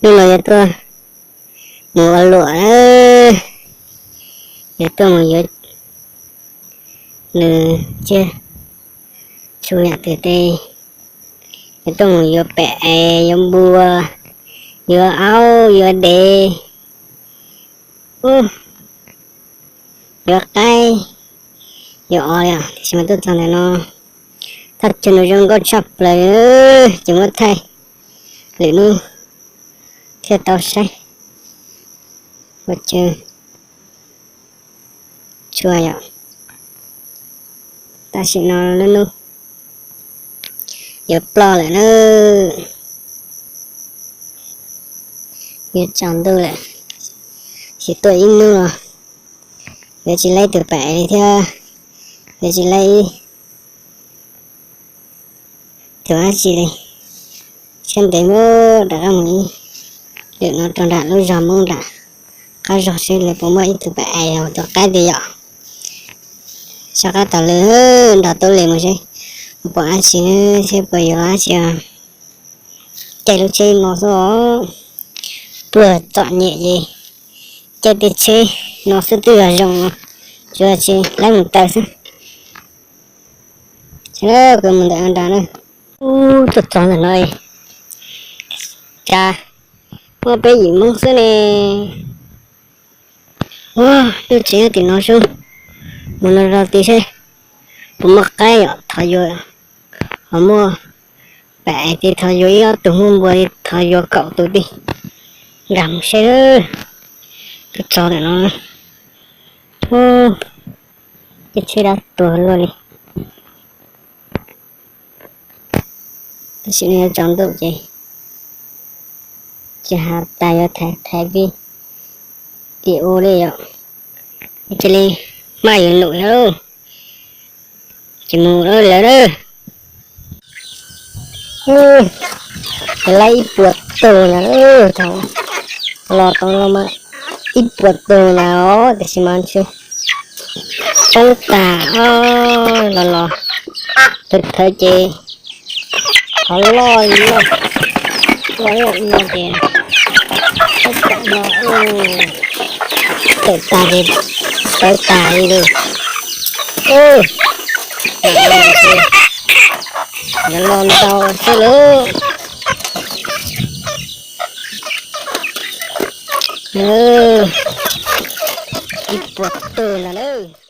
Hnub no yuav tuaj mus ua luam na, yuav tuaj mus yuav nws tsiaj txhu yam twg tej, yuav tuaj mus yuav pem es yuav npua, yuav aub, yuav dev, yuav qaib, yuav os li os. Tiam sis mas tuaj txog ntawm no, thaj chaw no zoo nkauj tshaj plaws, ces muab thaij lwm hnub thiaj tau saib. Ua chaw tshua yom. Tam sim no lub hnub yuav ploj lawm na, yuav tsaus ntuj lawm, tsis tuaj ib hnub los yuav tsis laib tus pem li thiab, yuav tsis laib ib tus dab tsi li. Siab ntev muab rov qab mus ib lwm no rau nram lub zos Hmoob nram qab zos seb lawv puas muaj ib tug pem es tus qaib tiag yom. Soj qab taug lw nrog Tub Lis mus seb puas dab tsi, seb puas yuav dab tsi. Caij lub tsheb no xwb os, pluag txom nyem ces caij tej tsheb no xwb twb yog zoo, tsuas tsis laib mus taw xwb. Sawv daws mus ntawm nrad na. Ub, tuaj txog ntawm no, cas muaj peb yim Hmoob xwb ne. Ub, lub tsev nyob tim no sub, mus no rau tid seb puas muaj qaib yom, thov yuav, ho muaj pem tid thov yuav ib ob tug, muaj npua thov yuav kaum tus tid. Nkag mus seb, tuaj txog ntawm no, ub, tej tsheb dab tuag luaj li. Tab sis no yuav tsaus ntuj ces tsis has tas yuav thaiv thaiv vi di u li yom. Cia li maj yuav num yom. Ces mus lawm lawm. Ces laib ib puas tug na, thaum los tau no mas ib puas tug na os, tiam sis mas ntshe poob tag os, los los thawv thawv ces qhov loj li no, loj ib yam no ces poob tag no, tawm tag ces pawv tag li lawm. Nyob los ntau xwb lauj. Ib puas tug ntag lauj.